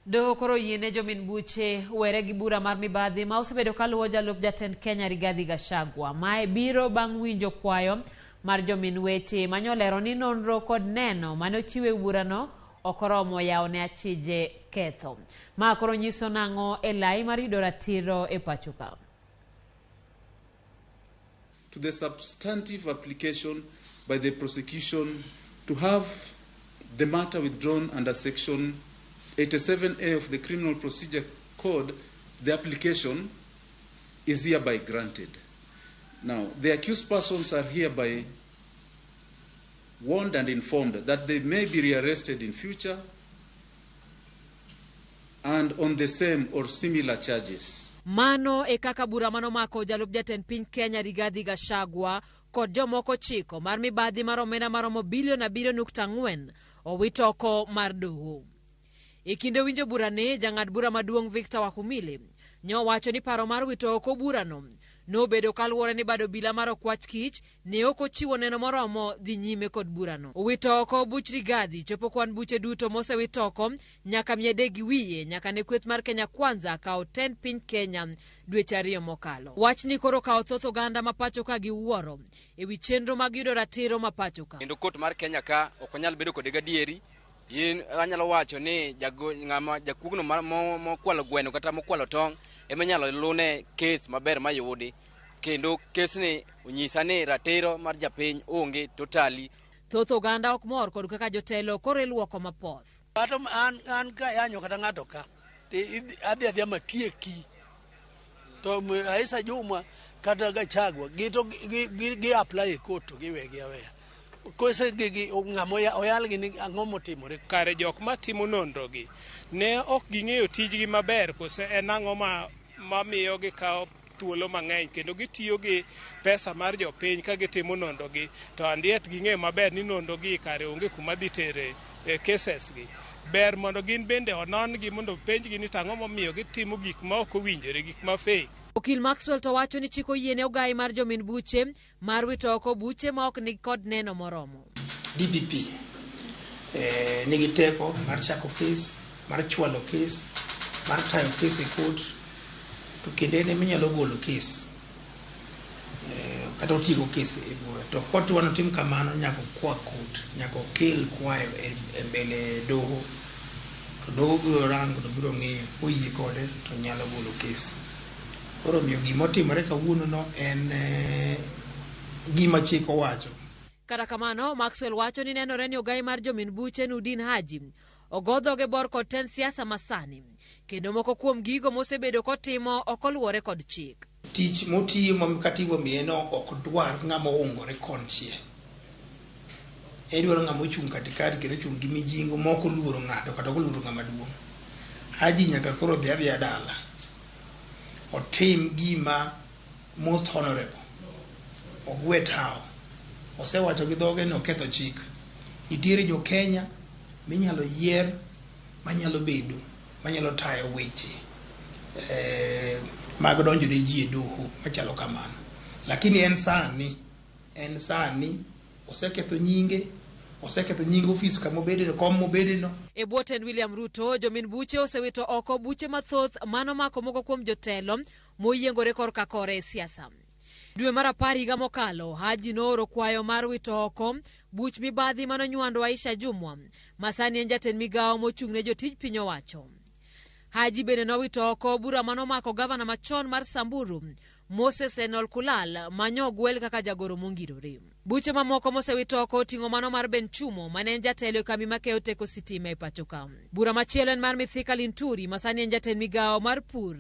Doho koro oyiene jomin buche were gi bura mar mibadhi ma osebedo kaluwo jalup jatend Kenya Rigathi Gachagua. Mae biro bang' winjo kwayo mar jomin weche manyolero ni nonro kod neno mane ochiw e burano ok oromo yawo ne achije ketho. Ma koro nyiso nang'o e lai mar yudo ratiro e pacho ka? To the substantive application by the prosecution to have the matter withdrawn under Section 87A of the Criminal Procedure Code, the application is hereby granted. Now, the accused persons are hereby warned and informed that they may be rearrested in future and on the same or similar charges. Mano e kaka bura manomako jalup jatend piny Kenya Rigathi Gachagua kod jomoko 9 mar mibadhi mar omenda maromo bilion 7.4 owit oko mar doho. E kinde winjo burani, jang'ad bura maduong' Victor Wakumile nyowacho ni paro mar wito oko burano nobedo kaluwore ni bad obila mar Okwach Kich ne ok ochiwo neno moromo dhi nyime kod burano. Wito oko buch Rigathi chopo kwan buche duto mosewit oko nyaka 300 gi wiye nyaka ne kweth mar Kenya Kwanza kawo tend piny Kenya dweche 2 mokalo. Wachni koro kawo thoth oganda ma pacho ka gi wuoro e wi chenro mag yudo ratiro ma pacho ka. Kendo kot mar Kenya ka ok wanyal bedo kode gadieri. In anyalo wacho ni jago, ng'ama jakuogno mokwalo gweno kata mokwalo tong' ema inyalo lune kes maber mayudi. Kendo kesni onyisa ni ratiro mar japiny onge totally. Thoth oganda ok mor kod kaka jotelo koro iluoko mapoth. Kata an ka yanyo kata ng'ato ka to adhi adhiya matieki to Aisha Juma kata Gachagua gi to gi apply e court to giwegi aweya kose gi ng'ama oyalgi ni ang'o motimore. Kare jok matimo nonro gi ne ok ging'eyo tijgi maber kose en ang'o ma mamiyo gikawo thuolo mang'eny kendo gitiyo gi pesa mar jopiny ka gitimo nonro gi to andiet ging'eyo maber ni nonro gi kare onge kuma dhi tere cases gi. Ber mondo gin bende onon gi mondo penjgi ni to ang'o momiyo gitimo gik ma ok owinjore, gik ma fake. Okil Maxwell to wacho ni chik oyiene ogai mar jomin buche mar wito oko buche ma ok ni kod neno moromo. DPP nigi teko mar chako kes, mar chwalo kes, mar tayo kes e court, to kendo en ema inyalo golo kes kata otieko kes e bura. To kodwa notim kamano nyaka okwa court, nyaka okel kwayo e mbele doho. To doho biro rango to biro ng'iyo, koyie kode to nyalo golo kes. Koro omiyo gimotimore kawuono no en gima chik owacho. Kata kamano, Maxwell wacho ni nenore ni ogai mar jomin buche Nurdin Haji ogo dhoge bor kod tend siasa masani kendo moko kuom gigo mosebedo kotimo ok oluwore kod chik. Tich motiyo ma katiba omiye no ok dwar ng'ama oungore konchiel. Idwaro ng'ama ochung' katikati kendo ochung' gi mijingo ma ok oluoro ng'ato kata ok oluoro ng'ama duong'. Haji nyaka koro dhi adhiya dala. Otim gima most honorable. Ogwe tawo. Osewacho gi dhoge ni oketho chik. Nitiere jo Kenya minyalo yier manyalo bedo manyalo tayo weche mag donjo ne ji e doho machalo kamano. Lakini en sani oseketho nyinge, oseketho nying ofis kama obede no, kom mobede no. E bwo tend William Ruto, jomin buche osewito oko buche mathoth manomako moko kuom jotelo moyiengore korka kore e siasa. Dwe mar 10 higa mokalo, Haji nooro kwayo mar wito oko buch mibadhi manonywando Aisha Jumwa, ma sani en jatend migawo mochung' ne jotij piny owacho. Haji bende nowito oko bura manomako gavana machon mar Samburu, Moses Lenol Kulal, manyogwel kaka jagoro mongirore. Buche mamoko mosewit oko oting'o mano mar Ben Chumo, mane en jatelo e kambi makeyo teko sitima e pacho ka. Bura machielo en mar Mithika Linturi, ma sani en jatend migawo mar pur.